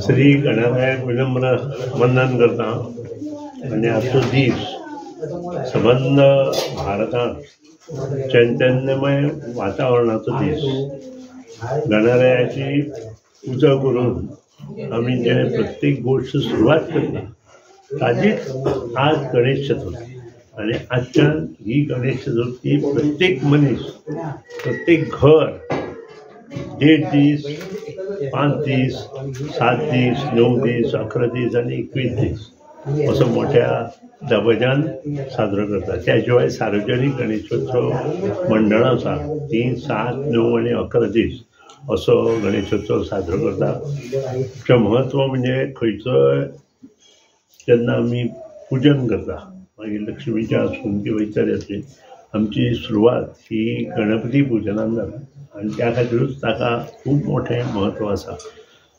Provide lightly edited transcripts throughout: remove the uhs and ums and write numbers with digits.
श्री गणरायाक विनम्र वंदन करता आनी आजचो दीस सबंद भारतांत चैतन्यमय वातावरणाचो दीस. गणरायाची पुजा करून आमी जे प्रत्येक गोश्ट सुरवात करता ताजीच आज गणेश चतुर्थी. आनी आजच्यान ही गणेश चतुर्थी प्रत्येक मनीस प्रत्येक घर 1.5 दीस, 5 दीस, 7 दीस, 9 दीस, 11 दीस आनी 21 दीस असो मोठ्या दबजान साजरो करतात. त्या शिवाय सार्वजनीक गणेशोत्सव मंडळां आसा ती 7, 9 आनी 11 दीस असो गणेशोत्सव साजरो करतात. ताचें म्हत्व म्हणजे खंयचोय जेन्ना आमी पुजन करता मागीर लक्ष्मीचें आसूं किंवा इतर आसूं, आमची सुरवात ही गणपती पुजनान जाता आनी त्या खातीरूच ताका खूब मोठें म्हत्व आसा.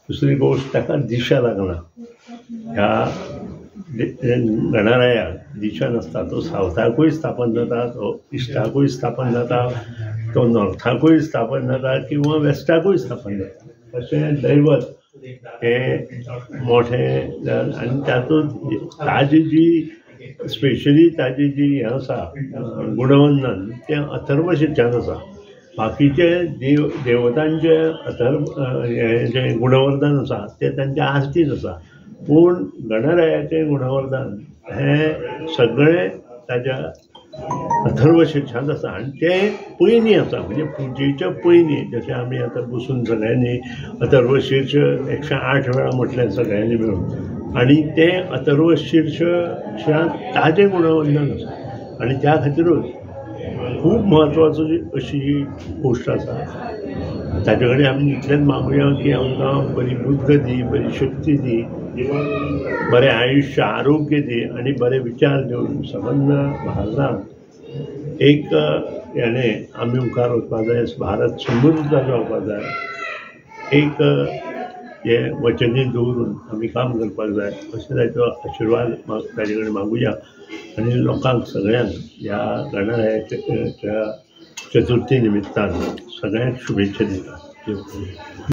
दुसरी गोश्ट, ताका दिशा लागना. ह्या गणरायाक दिशा नासता. तो सावथाकूय स्थापन जाता, तो इस्टाकूय स्थापन जाता, तो नॉर्थाकूय स्थापन जाता किंवा वेस्टाकूय स्थापन जाता. अशें दैवत हें मोठें. आनी तातूंत ताजी जी स्पेशली ताजी जी हें आसा गुणवंदन तें अथर्व शिर्शान आसा. बाकीचे देव देवतांचे अथर्व हें जें गुणवर्धन आसा तें तांच्या आरतीन आसा, पूण गणरायाचें गुणवर्धन हें सगळें ताज्या अथर्व शिर्शांत आसा आनी तें पयलीं आसा. म्हणजे पुजेच्या पयलीं जशें आमी आतां बसून सगळ्यांनी अथर्व शीर्ष 108 वेळा म्हटलें सगळ्यांनी मेळून, आनी तें अथर्व शीर्षांत ताजें गुणवंदन आसा आनी त्या खातीरूच खूब म्हत्वाचो अशी ही गोश्ट आसा. ताजे कडेन आमी इतलेंच मागुया की आमकां बरी बुद्ध दी, बरी शक्ती दी, बरें आयुश्य आरोग्य दी आनी बरे विचार दिवन सबंद भारतांत एक हेणें आमी मुखार वचपाक जाय, भारत समृद्ध जावपाक जाय, एक हे वचनी दवरून आमी काम करपाक जाय अशें ताचो आशिर्वाद ताजे कडेन मागुया आनी लोकांक सगळ्यांक ह्या गणरायाच्या चतुर्थी निमित्तान सगळ्यांक शुभेच्छा दिता.